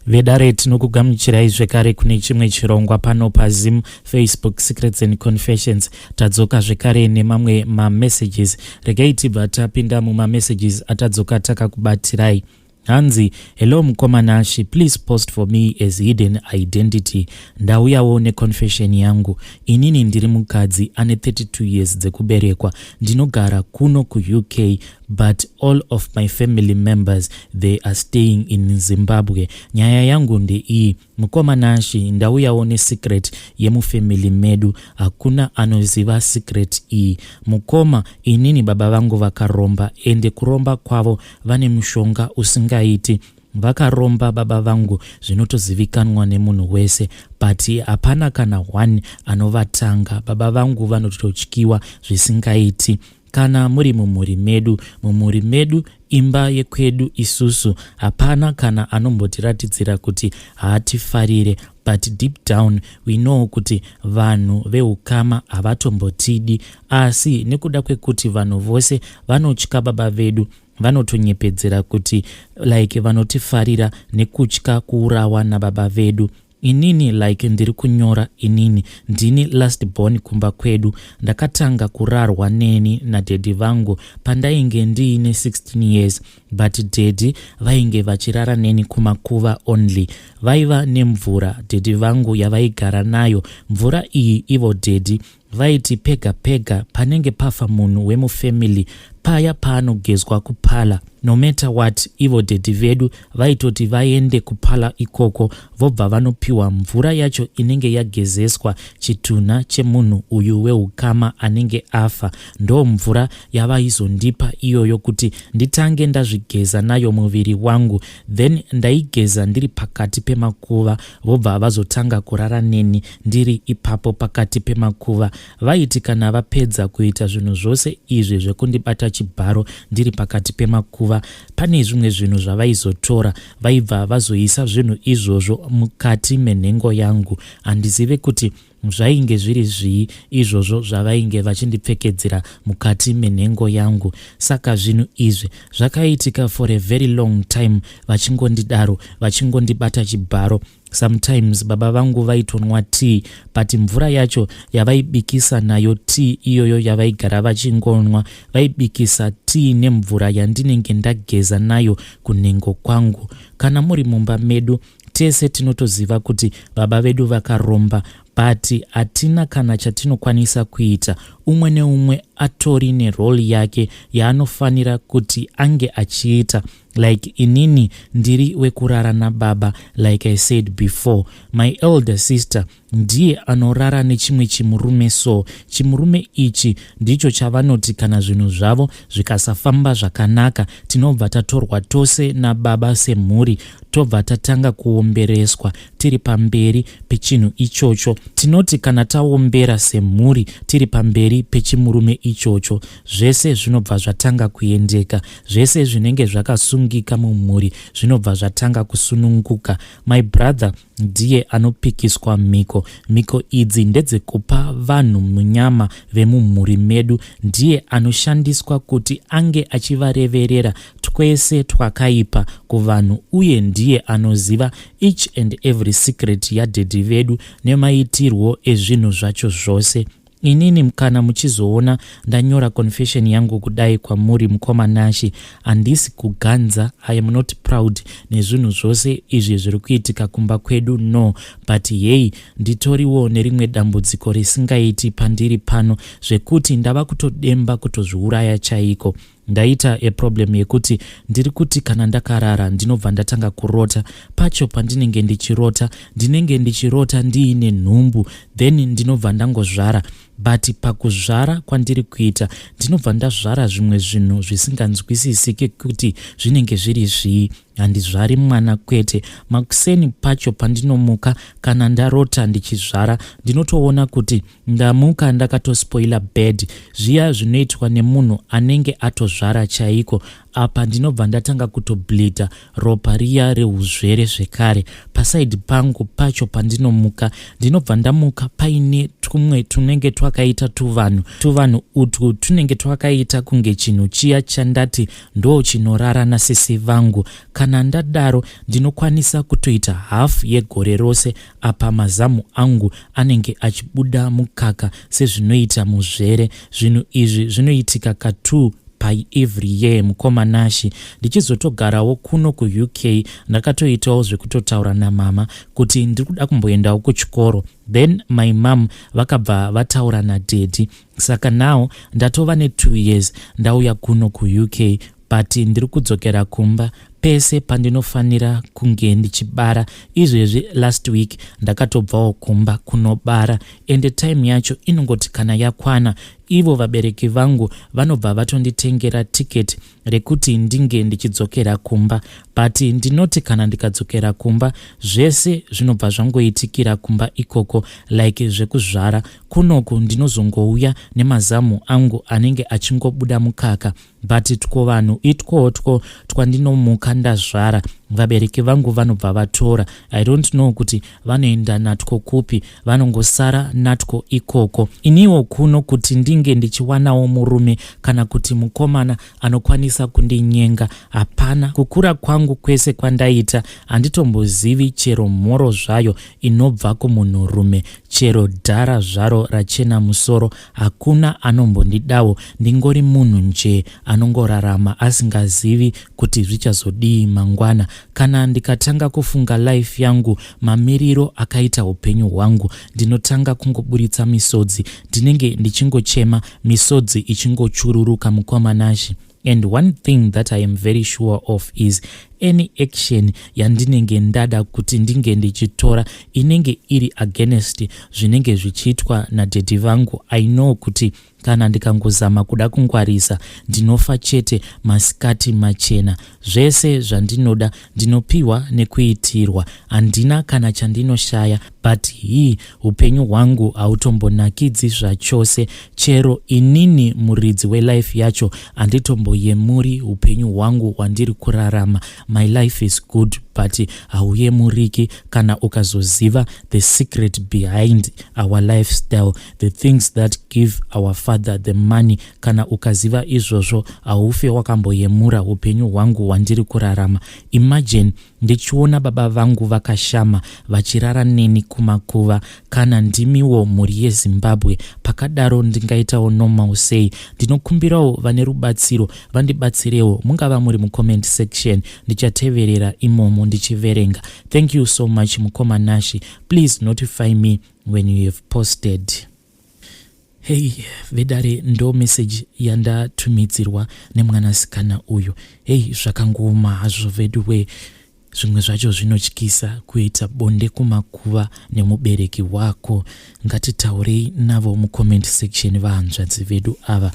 Vedare, tinokugamuchirai zvekare kune chimwe chirongwa pano paZim Facebook Secrets and Confessions. Tadzoka zvekare nemamwe mamessages. Regai tibva tapinda mumamessages atadzoka takakubatirai. Hanzi, "Hello mukoma Nashi, please post for me as hidden identity. Ndauyawo neconfession yangu. Inini ndiri mukadzi ane 32 years dzekuberekwa. Ndinogara kuno kuUK, but all of my family members, they are staying in Zimbabwe. Nyaya yangu ndeiyi, mukoma Nashi. Ndauyawo nesecret yemufamily medu. Hakuna anoziva secret iyi. Mukoma, inini baba vangu vakaromba, ende kuromba kwavo vane mushonga usingaiti. Vakaromba baba vangu, zvinotozivikanwa nemunhu wese, but hapana kana one anovatanga. Baba vangu vanototyiwa zvisingaiti. Kana muri mumhuri medu, imba yekwedu isusu, hapana kana anombotiratidzira kuti haatifarire, but deep down we know kuti vanhu veukama havatombotidi. Asi nekuda kwekuti vanhu vose vanotya baba vedu, vanotonyepedzera kuti like vanotifarira nekutya kuurawa nababa vedu. Inini, like ndiri kunyora, inini ndini last born kumba kwedu. Ndakatanga kurarwa neni nadaddy vangu pandainge ndiine 16 years, but daddy vainge vachirara neni kumakuva only. Vaiva nemvura daddy vangu yavaigara nayo. Mvura iyi, ivo daddy vaiti pega pega panenge pafa munhu wemufamily, paya paanogezwa kuparlour, no matter what, ivo daddy vedu vaitoti vaende kuparlour ikoko, vobva vanopiwa mvura yacho inenge yagezeswa chitunha chemunhu uyu weukama anenge afa. Ndo mvura yavaizondipa iyoyo kuti nditange ndazvigeza nayo muviri wangu. Then ndaigeza ndiri pakati pemakuva, vobva vazotanga kurara neni ndiri ipapo pakati pemakuva. Vaiti kana vapedza kuita zvinhu zvose izvi zvekundibata chibharo ndiri pakati pemakuva, pane zvimwe zvinhu zvavaizotora, vaibva vazoisa zvinhu izvozvo mukati menhengo yangu. Handizive kuti zvainge zviri zvii izvozvo zvavainge vachindipfekedzera mukati menhengo yangu. Saka zvinhu izvi zvakaitika for a very long time, vachingondidaro, vachingondibata chibharo. Sometimes baba vangu vaitonwa tea, but mvura yacho yavaibikisa nayo tea iyoyo yavaigara vachingonwa, vaibikisa tea nemvura yandinenge ndageza nayo kunhengo kwangu. Kana muri mumba medu tese tinotoziva kuti baba vedu vakaromba, but hatina kana chatinokwanisa kuita. Umwe neumwe atori nerole yake yaanofanira kuti ange achiita. Like inini ndiri wekurara nababa. Like I said before, my elder sister ndiye anorara nechimwe chimurume. So chimurume ichi ndicho chavanoti kana zvinhu zvavo zvikasafamba zvakanaka, tinobva tatorwa tose nababa semhuri, tobva tatanga kuombereswa tiri pamberi pechinhu ichocho. Tinoti kana taombera semhuri tiri pamberi pechimurume ichocho, zvese zvinobva zvatanga kuendeka. Zvese zvinenge zvakasungika mumhuri zvinobva zvatanga kusununguka. My brother ndiye anopikiswa mhiko. Mhiko idzi ndedzekupa vanhu munyama vemumhuri medu. Ndiye anoshandiswa kuti ange achivareverera twese twakaipa kuvanhu, uye ndiye anoziva each and every secret yadaddy vedu nemaitirwo ezvinhu zvacho zvose. Inini kana muchizoona ndanyora confession yangu kudai kwamuri, mukoma Nashi, handisi kuganza. I am not proud nezvinhu zvose izvi zviri kuitika kumba kwedu, no. But hei, nditoriwo nerimwe dambudziko risingaiti pandiri pano, zvekuti ndava kutodemba kutozviuraya chaiko. Ndaita eproblem yekuti ndiri kuti kana ndakarara, ndinobva ndatanga kurota. Pacho pandinenge ndichirota, ndinenge ndichirota ndiine nhumbu, then ndinobva ndangozvara. But pakuzvara kwandiri kuita, ndinobva ndazvara zvimwe zvinhu zvisinganzwisisiki kuti zvinenge zviri zvii. Handizvari mwana, kwete. Makuseni pacho pandinomuka, kana ndarota ndichizvara, ndinotoona kuti ndamuka ndakatospoila bed, zviya zvinoitwa nemunhu anenge atozvara chaiko. Apa ndinobva ndatanga kutobleeda ropa riya reuzvere zvekare. Paside pangu pacho pandinomuka, ndinobva ndamuka paine twumwe tunenge twakaita tuvanhu. Tuvanhu utwu tunenge twakaita kunge chinhu chiya chandati ndo chinorara nasisi vangu. Kana ndadaro, ndinokwanisa kutoita hafu yegore rose apa mazamu angu anenge achibuda mukaka sezvinoita muzvere. Zvinhu izvi zvinoitika ka2 paevery year, mukoma Nashi. Ndichizotogarawo kuno kuUK, ndakatoitawo zvekutotaura namama kuti ndiri kuda kumboendawo kuchikoro. Then my mum vakabva vataura nadaddy, saka now ndatova ne2 years ndauya kuno kuUK, but ndiri kudzokera kumba pese pandinofanira kunge ndichibara. Izvezvi last week ndakatobvawo kumba kunobara, ende time yacho inongoti kana yakwana, ivo vabereki vangu vanobva vatonditengera tiketi rekuti ndinge ndichidzokera kumba. But ndinoti kana ndikadzokera kumba, zvese zvinobva zvangoitikira kumba ikoko, like zvekuzvara. Kunoku ndinozongouya nemazamu angu anenge achingobuda mukaka, but twovanhu itwotwo twandinomuka ndazvara, vabereki vangu vanobva vatora. I don't know kuti vanoenda natwo kupi, vanongosara natwo ikoko. Iniwo kuno kuti ndinge ndichiwanawo murume kana kuti mukomana anokwanisa kundinyenga, hapana. Kukura kwangu kwese kwandaita, handitombozivi chero mhoro zvayo inobva kumunhurume, chero dhara zvaro rachena musoro, hakuna anombondidawo. Ndingori munhu nje anongorarama asingazivi kuti zvichazodii mangwana. Kana ndikatanga kufunga life yangu, mamiriro akaita upenyu hwangu, ndinotanga kungoburitsa misodzi. Ndinenge ndichingochema, misodzi ichingochururuka, mukoma Nashi. And one thing that I am very sure of is any action yandinenge ndada kuti ndinge ndichitora inenge iri against zvinenge zvichiitwa nadaddy vangu. I know kuti kana ndikangozama kuda kungwarisa, ndinofa chete masikati machena. Zvese zvandinoda ndinopiwa nekuitirwa, handina kana chandinoshaya, but hii, upenyu hwangu hautombonakidzi zvachose. Chero inini muridzi welife yacho handitomboyemuri upenyu hwangu hwandiri kurarama. My life is good, but hauyemuriki kana ukazoziva the secret behind our lifestyle, the things that give our father the money. Kana ukaziva izvozvo, haufe wakamboyemura upenyu hwangu hwandiri kurarama. Imagine ndichiona baba vangu vakashama vachirara neni kumakuva. Kana ndimiwo mhuri yeZimbabwe, pakadaro ndingaitawo normal sei? Ndinokumbirawo vane rubatsiro vandibatsirewo. Mungava muri mucomment section, ndichateverera imomo ndichiverenga. Thank you so much, mukoma Nashi. Please notify me when you have posted. Hei vedare, ndo meseji yandatumidzirwa nemwanasikana uyu. Hei, zvakangooma hazvo veduwe. Zvimwe zvacho zvinotyisa, kuita bonde kumakuva nemubereki wako. Ngatitaurei navo mucomment section, vahanzvadzi vedu ava.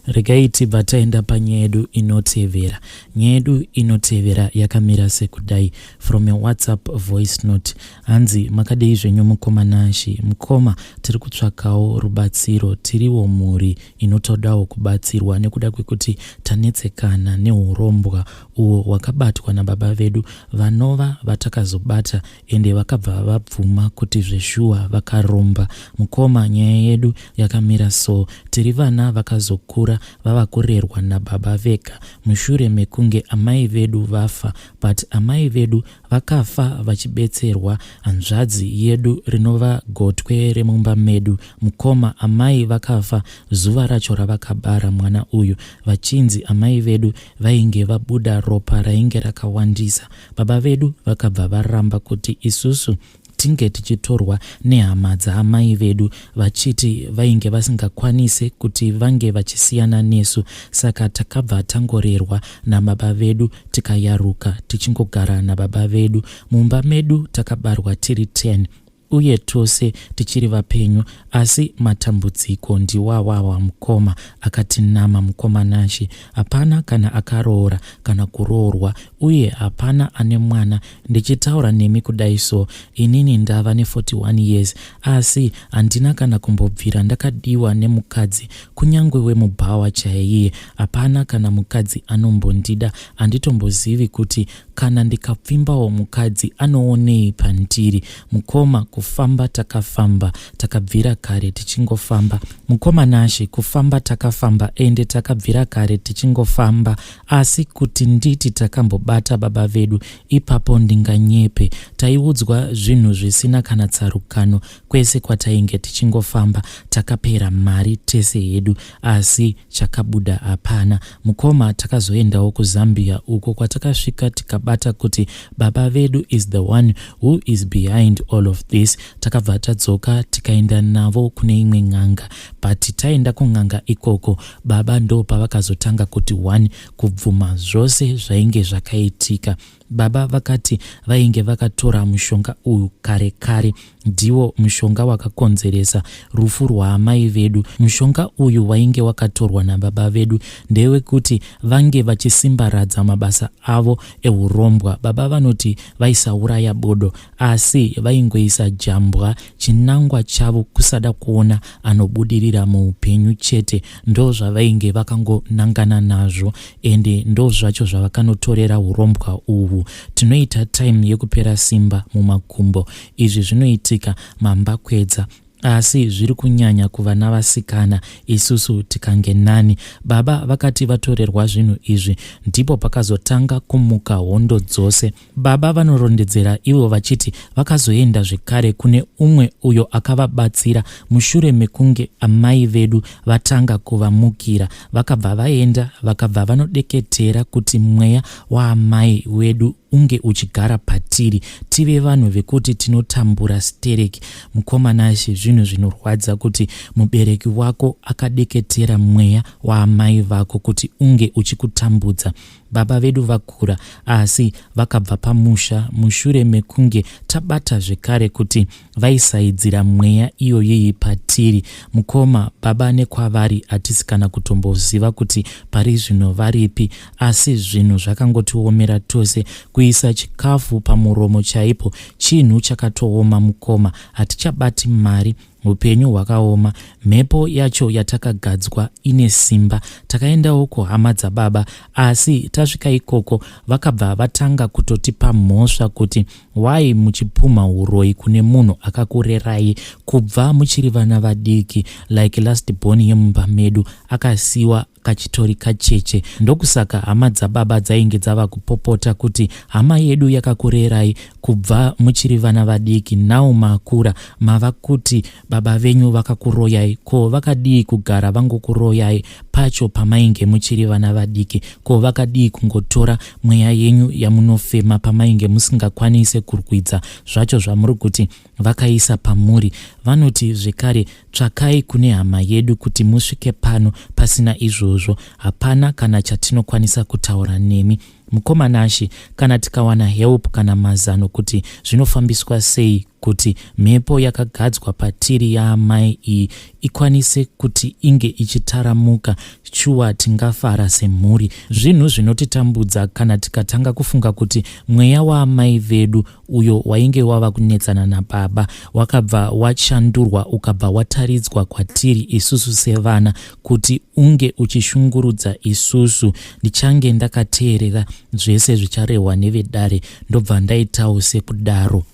Regai tibva taenda panyaya yedu inotevera. Nyaya yedu inotevera yakamira sekudai, from a WhatsApp voice note. Hanzi, "Makadei zvenyu, mukoma Nashi? Mukoma, tiri kutsvakawo rubatsiro. Tiriwo mhuri inotodawo kubatsirwa nekuda kwekuti tanetsekana neurombwa uhwo hwakabatwa nababa vedu, vanova vatakazobata, ende vakabva vabvuma kuti zveshuwa vakaromba. Mukoma, nyaya yedu yakamira so: tiri vana vakazokura vava kurerwa nababa vega mushure mekunge amai vedu vafa, but amai vedu vakafa vachibetserwa hanzvadzi yedu, rinova gotwe remumba medu. Mukoma, amai vakafa zuva racho ravakabara mwana uyu, vachinzi amai vedu vainge vabuda ropa rainge rakawandisa. Baba vedu vakabva varamba kuti isusu tinge tichitorwa nehama dzaamai vedu, vachiti vainge vasingakwanisi kuti vange vachisiyana nesu. Saka takabva tangorerwa nababa vedu, tikayaruka tichingogara nababa vedu mumba medu. Takabarwa tiri 10. uye tose tichiri vapenyu asi matambudziko ndiwawawa mukoma akatinama mukoma Nashe hapana kana akaroora kana kuroorwa uye hapana ane mwana ndichitaura nemi kudai so inini ndava ne 41 years asi handina kana kumbobvira ndakadiwa nemukadzi kunyange wemubhawa chaiye hapana kana mukadzi anombondida handitombozivi kuti kana ndikapfimbawo mukadzi anoonei pandiri mukoma kufamba takafamba takabvira kare tichingofamba mukoma Nashe kufamba takafamba ende takabvira kare tichingofamba asi kuti nditi takambobata baba vedu ipapo ndinganyepe taiudzwa zvinhu zvisina kana tsarukano kwese kwatainge tichingofamba takapera mari tese hedu asi chakabuda hapana mukoma takazoendawo kuzambia uko kwatakasvika tikabata kuti baba vedu is the one who is behind all of this takabva tadzoka tikaenda navo kune imwe n'anga but taenda kun'anga ikoko baba ndo pavakazotanga kuti one kubvuma zvose zvainge zvakaitika baba vakati vainge vakatora mushonga uyu kare kare ndiwo mushonga wakakonzeresa rufu rwaamai vedu mushonga uyu wainge wakatorwa nababa vedu ndewekuti vange vachisimbaradza mabasa avo eurombwa baba vanoti vaisauraya bodo asi vaingoisa jambwa chinangwa chavo kusada kuona anobudirira muupenyu chete ndo zvavainge vakangonangana nazvo ende ndo zvacho zvavakanotorera urombwa uhwu tinoita time yekupera simba mumakumbo izvi zvinoitika mambakwedza asi zviri kunyanya kuvana vasikana isusu tikange nani baba vakati vatorerwa zvinhu izvi ndipo pakazotanga kumuka hondo dzose baba vanorondedzera ivo vachiti vakazoenda zvekare kune umwe uyo akavabatsira mushure mekunge amai vedu vatanga kuvamukira vakabva vaenda vakabva vanodeketera kuti mweya waamai wedu unge uchigara patiri tive vanhu vekuti tinotambura stereki mukoma Nashe zvinhu zvinorwadza kuti mubereki wako akadeketera mweya waamai vako kuti unge uchikutambudza baba vedu vakura asi vakabva pamusha mushure mekunge tabata zvekare kuti vaisaidzira mweya iyoyiyi patiri mukoma baba nekwavari hatisi kana kutomboziva kuti pari zvino varipi asi zvinhu zvakangotiomera tose kuisa chikafu pamuromo chaipo chinhu chakatooma mukoma hatichabati mari upenyu hwakaoma mhepo yacho yatakagadzwa ine simba takaendawo kuhama dzababa asi tasvika ikoko vakabva vatanga kutotipa mhosva kuti why muchipumha uroyi kune munhu akakurerai kubva muchiri vana vadiki like last born yemumba medu akasiwa kachitori kacheche ndokusaka hama dzababa dzainge dzava kupopota kuti hama yedu yakakurerai kubva muchiri vana vadiki now makura mava kuti baba venyu vakakuroyai ko vakadii kugara vangokuroyai pacho pamainge muchiri vana vadiki ko vakadii kungotora mweya yenyu yamunofema pamainge musingakwanise kurwidza zvacho zvamuri kuti vakaisa pamuri vanoti zvekare tsvakai kune hama yedu kuti musvike pano pasina izvozvo hapana kana chatinokwanisa kutaura nemi mukoma Nashe kana tikawana help kana mazano kuti zvinofambiswa sei kuti mhepo yakagadzwa patiri yaamai iyi ikwanise kuti inge ichitaramuka shuwa tingafara semhuri zvinhu zvinotitambudza kana tikatanga kufunga kuti mweya waamai vedu uyo wainge wava kunetsana nababa wakabva washandurwa ukabva wataridzwa kwatiri isusu sevana kuti unge uchishungurudza isusu ndichange ndakateerera zvese zvicharehwa nevedare ndobva ndaitawo sekudaro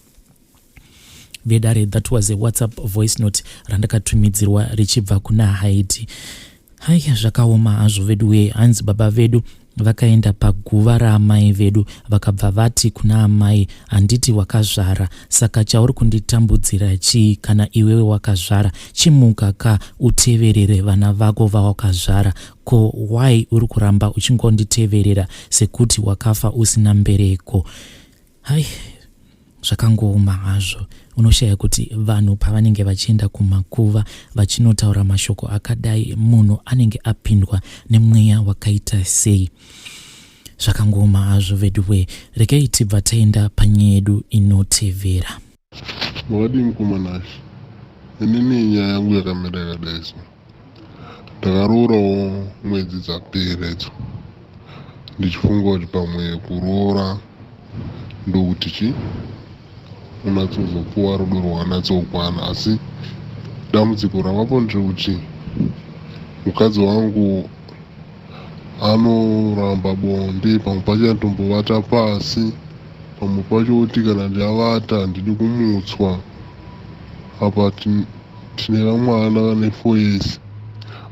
vedare that was a whatsapp voice note randakatumidzirwa richibva kuna haiti hai zvakaoma hazvo vedu wee hanzi baba vedu vakaenda paguva raamai vedu vakabva vati kuna amai handiti wakazvara saka chauri kunditambudzira chii kana iwewe wakazvara chimuka ka uteverere vana vako vawakazvara ko why uri kuramba uchingonditeverera sekuti wakafa usina mbereko hai zvakangooma hazvo unoshaya kuti vanhu pavanenge vachienda kumakuva vachinotaura mashoko akadai munhu anenge apindwa nemweya wakaita sei zvakangooma hazvo veduwe regai tibva taenda panyaya yedu inotevera. Makadii mukoma Nashe? Inini nyaya yangu yakamira yakadai so. Ndakaroorawo mwedzi dzapera idzo ndichifunga kuti pamwe kuroora ndokuti chi unatsozopuwa rudo rwakanatsokwana asi dambudziko ravapo nderekuti mukadzi wangu anoramba bonde pamwe pacho anotombovata pasi pamwe pacho oti kana ndavata handidi kumutswa apa tine kamwana kane 4 years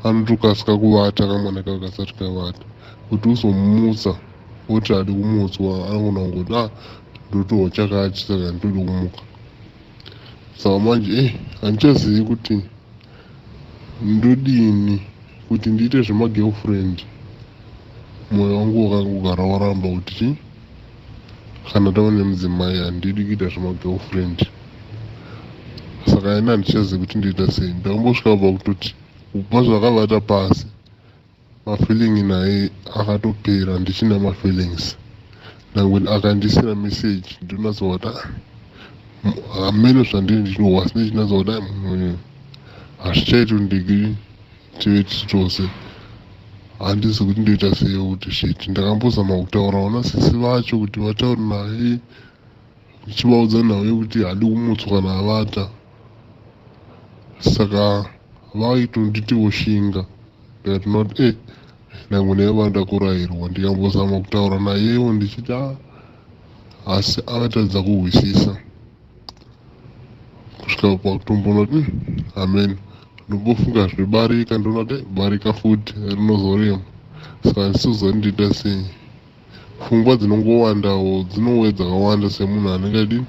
anotokasika kuvata kamwana kavo kasati kavata kuti uzomumutsa oti haadi kumutswa anogona kungoti ah ndotohwa chakati saka handitodi kumuka saka manje eh handichazivi kuti ndodini kuti ndiite zvemagirlfriend moyo wangu wakangogara waramba kuti chii kana tava nemudzimai handidi kuita zvemagirlfriend saka ini handichazivi kuti ndoita sei ndakambosvika pakutoti kubva zvakavata pasi mafeeling naye akatopera ndichina mafeelings nangwe akandisira message ndonatsokuti hameno zvandiri ndichinohwa asi ndichinatsa kuti munhu hazvichaiti kuti ndigi tive tiri tose handizi kuti ndoita sei kuti shit ndakambozama kutaurawo nasisi vacho kuti vataure naye ndichivaudza nhau yekuti hadi kumutswa kana avata saka vaitonditiwo shinga ndikati not e nangwe naye vanoda kurayirwa ndikambozama kutaura nayewo ndichiti ah, asi avatadza kuhwisisa kusvika pakutomboona kuti amen ndombofunga zvebarika ndoona kuti barika futi rinozorema saka handisizoziva kuti ndoita sei pfungwa dzinongowandawo dzinouya dzakawanda semunhu anenge adini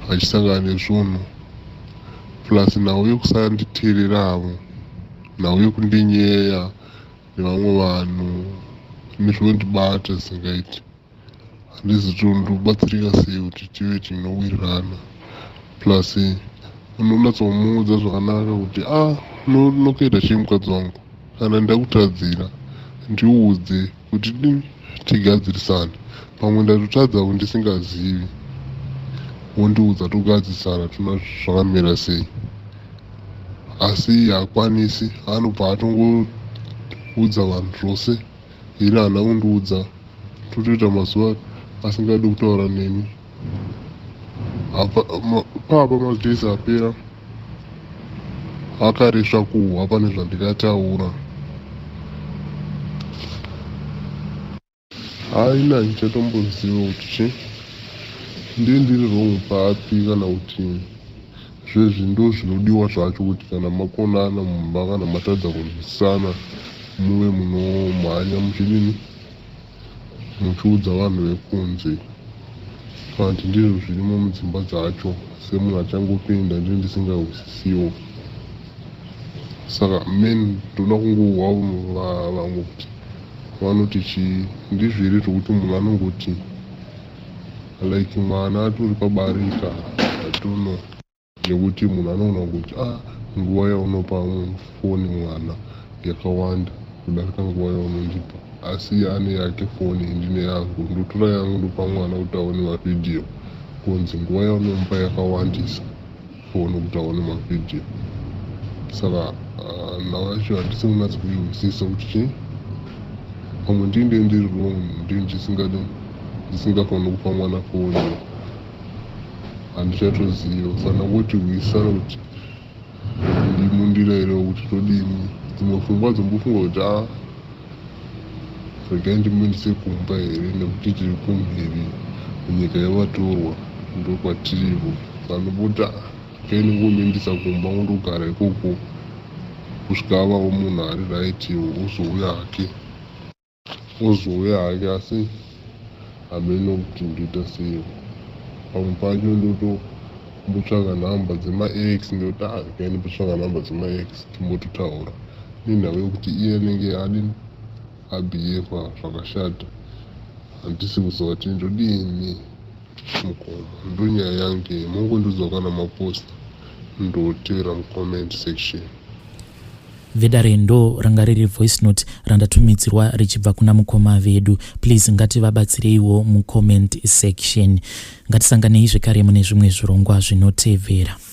achisangana nezvunhu plus nhau yekusanditeerera havo nhau yekundinyeya nevamwe vanhu nezvinondibata zvisingaiti handizi kuti ndobatsirika sei kuti tive tinowirirana plus unonatsomuudza zvakanaka kuti a ah, unokuita chii mukadzi wangu kana ndakutadzira ndiudze kuti tigadzirisane pamwe ndatotadza kundisingazivi wondiudza togadzirisana tona zvakamira sei asi haakwanisi anobva atongoudza vanhu zvose ini haana kundiudza totoita mazuva asingadi kutaura neni papa madays apera akaresva kuhwa pane zvandikataura Haina handichatomboziva kuti chi ndiye ndiri wrong papi kana kuti zvezvi ndo zvinodiwa zvacho kuti kana makonana mumba kana matadza kunzwisisana muve munomhanya muchidini muchiudza vanhu vekunze kana kuti ndizvo zvirimo mudzimba dzacho semunhu achangopinda ndini ndisingahwisisiwo saka men ndoda kungohwa vamwe kuti vanoti chii ndizvo here zvekuti munhu anongoti like mwana atori pabarika I don't know nekuti munhu anoona kuti ah nguva yaunopa foni mwana yakawanda kudarika nguva yaunondipa asi iye ane yake foni indine yangu ndotora yangu ndopa mwana kuti aone mavhidhiyo kunzi nguva yaunomupa yakawandisa foni kuti aone mavhidhiyo saka ah, nhau yacho handisi kunatsa kuihwisisa kuti chii pamwe ndinde ndiri wrong ndini ndisingadi ndisingafaniri kupa mwana foni handichatoziva saka ndangoti hwisisana kuti ndimundiraire kuti todini dzimwe pfungwa dzombofunga kuti a ah, regai ndimuendese kumba here nekuti tiri kumhiri munyika yevatorwa ndokwatirivo saka ndomboti ah, regai ndingomuendesa kumba ondogara ikoko kusvika avawo munhu ari right ozouya hake ozouya hake asi hameno kuti ndoita sei pamwe pacho ndotombotsvaga nhamba dzemaex ndoti ah regai ndimbotsvaga nhamba dzemaex timbototaura nenhau yekuti iye anenge adini abhiyevha zvakashata handisi kuziva kuti ndodini mukoma ndonyaya yangu iyi mongondiudzawo kana maposta ndotevera mucomment section. Vedare ndo ranga riri voice note randatumidzirwa richibva kuna mukoma vedu. Please ngativabatsireiwo mucomment section. Ngatisanganei zvekare mune zvimwe zvirongwa zvinotevera.